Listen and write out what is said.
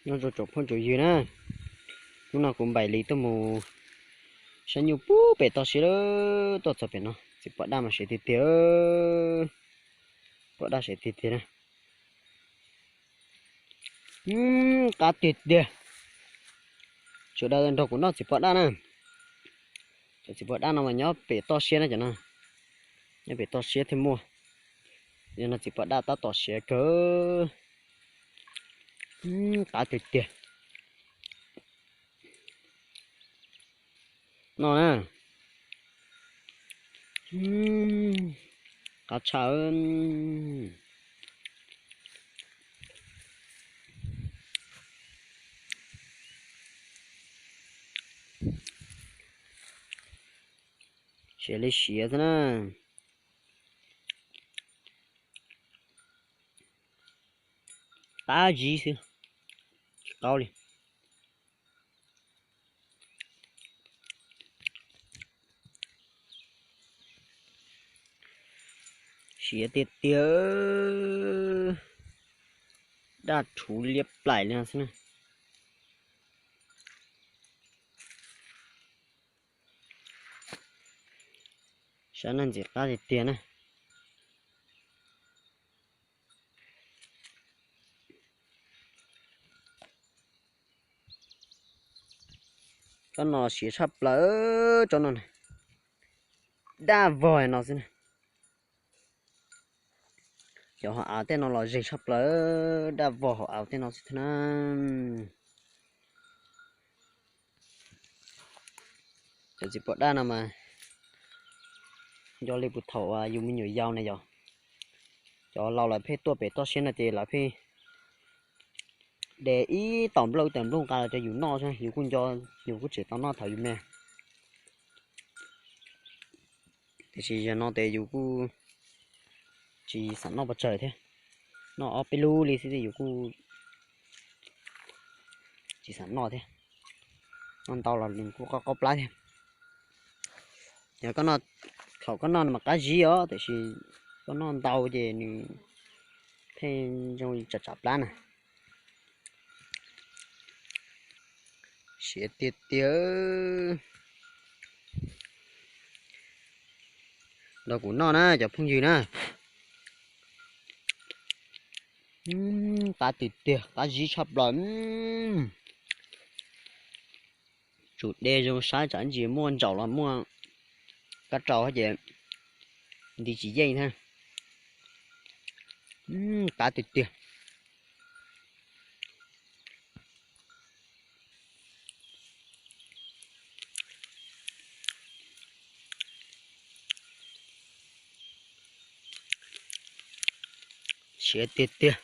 Nyob zoo tsoom phooj tsoom ywg na, hnub no kuv Npaim Lis tuaj mus saib nyuj pub pem toj siab lawm, tuaj txog pem no txiv pos daj mas siav tiag tiag, pos daj siav tiag tiag na. Qab tiag tiag. Sawv daws nrog kuv noj txiv pos daj na. Cov txiv pos daj no mas nyob pem toj siab na cov no, nyob pem toj siab thiaj muaj. Yog no txiv pos daj tab tom siav kawg, qab tiag tiag. Noj na. Qab tshaj. Siav li siav xwb na. Qab zib xwb, tsis qaub li. Siav tiag tiag, daj rhuv liab plaim li no xwb na. Saib na, ntxim qab tiag tiag na. Tsob no siav tshaj plaws, tsob no daj vog no xwb na. Cov hauv av tej no los zeeg tshaj plaws, daj vog hauv av tej no xwb thiab na. Cov txiv pos daj no mas nco li puag thaum yus me nyuam yaus na yog, cov laus lawv pheej tuaj pem toj siab no ces lawv pheej de ib tom nplooj ib tom nplooj nqa los rau yus noj xwb, yus kuj nco, yus kuj tseem tau noj thaum yus me. Tiam sis yog no ces yus kuj tsis xav noj pes tsawg thiab, noj ob peb lub li xwb yus kuj tsis xav noj thiab, noj ntau los nws kuj qaub qaub plab thiab. Yog koj noj, thaum koj noj no mas qab zib os, tiam sis koj noj ntau ces nws pheej zoo tsam tsam plab na. Siav tiag tiag. Nrog kuv noj na cov phooj ywg na. Qab tiag tiag, qab zib tshaj plaws. Tsum de zoo saib tsam ntsis muaj ntsaum los muaj kab rau ces nti tsis yeej thiab. Qab tiag tiag. Siav tiag tiag.